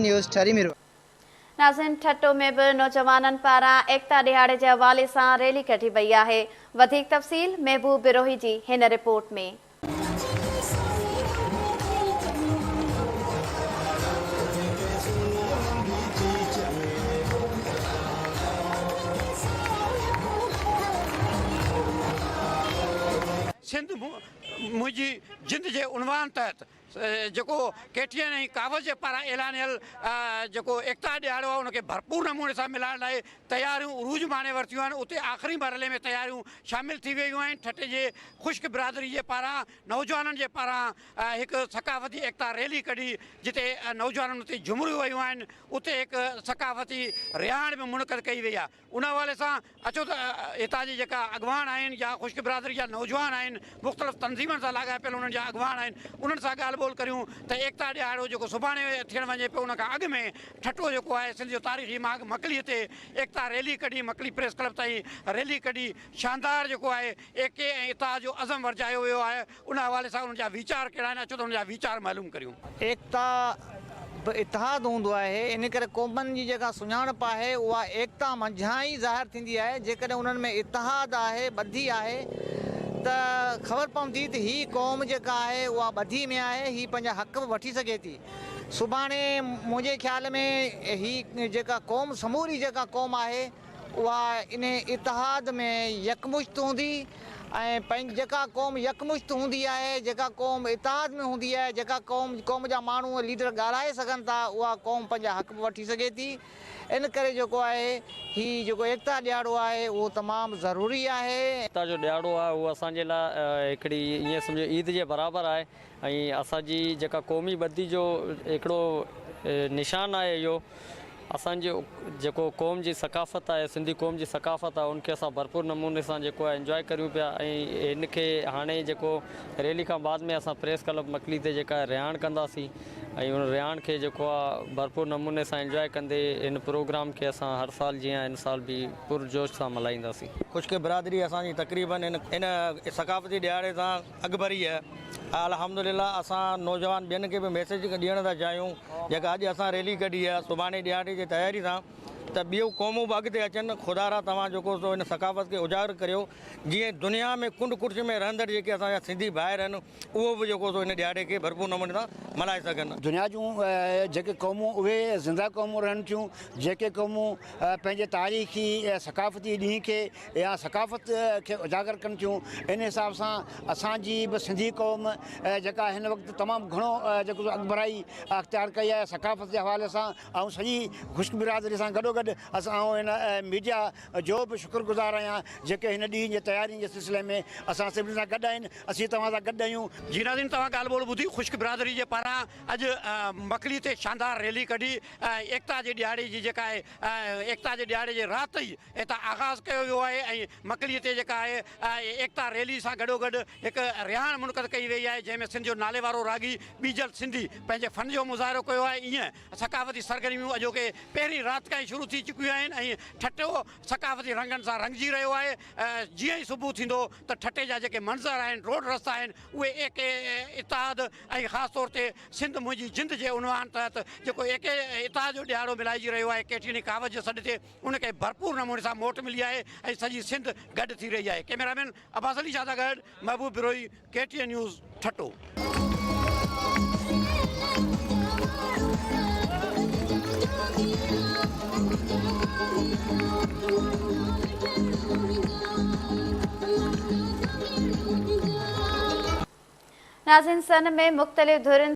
News, Thari Mirwah. ناظرين ٺٽو ۾ به نوجوانن پاران ايڪتا ڏهاڙي جي حوالي سان ريلي ڪڍي وئي آهي. وڌيڪ تفصيل محبوب بروهي جي هن رپورٽ ۾. سنڌ منهنجي جند جي عنوان تحت جيڪو ڪي ٽي اين ۽ ڪاوش جي پاران اعلانيل جيڪو ايڪتا ڏهاڙو آهي ان کي ڀرپور نموني سان ملهائڻ لاء تياريون عروج ماڻي ورتيون آهن اتي آخري مرحلي ۾ تياريون شامل ٿي ويون آهن ٺٽي جي خشڪ برادري جي پاران نوجوانن جي پاران هڪ ثقافتي ايڪتا ريلي ڪڍي جتي نوجوانن اتي جهمريون ويون آهن اتي هڪ ثقافتي رهاڻ به منعقد ڪئي وئي آهي ان حوالي سان اچو ته هتان جي جيڪا اڳواڻ آهن يا خشڪ برادري جا نوجوان آهن مختلف تنظيمن سان لاڳاپيل انهن جا اڳواڻ آهن انهن سان ڳالهه ٻولهه ڪريون ته ايڪتا ڏهاڙو جيڪو سڀاڻي ٿيڻ وڃي پيو ان کان اڳ ۾ ٺٽو جيڪو آهي سنڌ جو تاريخي ماڳ مڪلي تي ايڪتا ريلي ڪڍي مڪلي پريس ڪلب تائين ريلي ڪڍي شاندار جيڪو آهي ايڪي ۽ اتحاد جو عزم ورجايو ويو آهي ان حوالي سان انهن جا ويچار ڪهڙا آهن اچو ته انهن جا ويچار معلوم ڪريون. ايڪتا به اتحاد هوندو آهي، ان ڪري قومن جي جيڪا سڃاڻپ آهي اها ايڪتا منجهان ئي ظاهر ٿيندي آهي، جيڪڏهن انهن ۾ اتحاد آهي، ٻڌي آهي ته خبر پوندي ته هي قوم جيڪا آهي اها ٻڌي ۾ آهي، هي پنهنجا حق به وٺي سگهي ٿي. سڀاڻي منهنجي خيال ۾ هي جيڪا قوم سموري جيڪا قوم آهي، اها انهي اتحاد ۾ يڪمشت هوندي ۽ پنهنجي جيڪا قوم يڪمشت هوندي آهي، جيڪا قوم اتحاد ۾ هوندي آهي، جيڪا قوم قوم جا ماڻهو ۽ ليڊر ڳالهائي سگهن ٿا اها قوم پنهنجا حق به وٺي سگهي ٿي. ان ڪري جيڪو آهي هي جيڪو ايڪتا ڏهاڙو آهي اهو تمام ضروري آهي. ايڪتا جو ڏهاڙو آهي اهو اسان جي لاء هڪڙي ائين سمجهو عيد جي برابر آهي ۽ اسان جي جيڪا قومي ٻڌي جو هڪڙو نشان آهي اهو اسان جو جيڪو قوم جي ثقافت آهي سنڌي قوم جي ثقافت آهي ان کي اسان ڀرپور نموني سان جيڪو آهي انجواء ڪريون پيا ۽ هن کي هاڻي جيڪو ريلي کان بعد ۾ اسان پريس ڪلب مڪلي تي جيڪا رهاڻ ڪنداسين ۽ ان رهاڻ کي جيڪو آهي ڀرپور نموني سان انجواء ڪندي هن پروگرام کي اسان هر سال جيان هن سال به پر جوش سان ملهائينداسين. خشڪ برادري اسان جي تقريبن هن ثقافتي ڏهاڙي سان اڳڀري آهي الحمدلله اسان نوجوان ٻين کي به ميسيج ڏيڻ ٿا چاهيون جيڪا اڄ اسان ريلي ڪڍي آهي سڀاڻي ڏهاڙي جي تياري سان ته ٻيون قومون به اڳتي اچن خدا را توهان جيڪو سو ان ثقافت کي اجاگر ڪريو جيئن دنيا ۾ ڪنڊ ڪڙڇ ۾ رهندڙ جيڪي اسان جا سنڌي ڀائر آهن اهو به جيڪو سو ان ڏهاڙي کي ڀرپور نموني سان ملهائي سگهن. دنيا جون جيڪي قومون اهي زنده قومون رهن ٿيون جيڪي قومون پنهنجي تاريخي ۽ ثقافتي ڏينهن کي يا ثقافت کي اجاگر ڪن ٿيون ان حساب سان اسان جي به سنڌي قوم جيڪا هن وقت تمام گهڻو جيڪو سو اڳڀرائي اختيار ڪئي آهي ثقافت جي حوالي سان آئون سڄي خشڪ برادري سان گڏو گڏ اسان آئون هن ميڊيا جو به شڪر گذار آهيان جيڪي هن ڏينهن جي تيارين جي سلسلي ۾ اسان سڀني سان گڏ آهن اسين توهان سان گڏ آهيون. جي ناظرين توهان ڳالهه ٻولهه ٻڌي خشڪ برادري جي پاران اڄ مڪلي تي شاندار ريلي ڪڍي ايڪتا جي ڏهاڙي جي جيڪا آهي ايڪتا جي ڏهاڙي جي رات ئي هتان آغاز ڪيو ويو آهي ۽ مڪلي تي جيڪا آهي ايڪتا ريلي سان گڏوگڏ هڪ رهاڻ منعقد ڪئي وئي آهي جنهن ۾ سنڌ جو ناليوارو راڳي ٻيجل سنڌي پنهنجي فن جو مظاهرو ڪيو آهي ايئن ثقافتي سرگرميون اڄوڪي پهرين رات کان ئي شروع ٿي چڪيون آهن ۽ ٺٽو ثقافتي رنگن سان رڱجي رهيو آهي جيئن ئي صبح ٿيندو ته ٺٽي جا جيڪي منظر آهن روڊ رستا آهن اهي ايڪي اتحاد ۽ خاص طور تي سنڌ منهنجي جند جي عنوان تحت جيڪو ايڪي اتحاد جو ڏهاڙو ملهائجي رهيو آهي ڪيٽيني ڪاوش جي سڏ تي ان کي ڀرپور نموني سان موٽ ملي آهي ۽ سڄي سنڌ گڏ ٿي رهي آهي ڪئميرا مين عباس علي شاهه سان گڏ Mehboob Brohi K T N news Thatta. ناظرين سن ۾ مختلف ڌرين.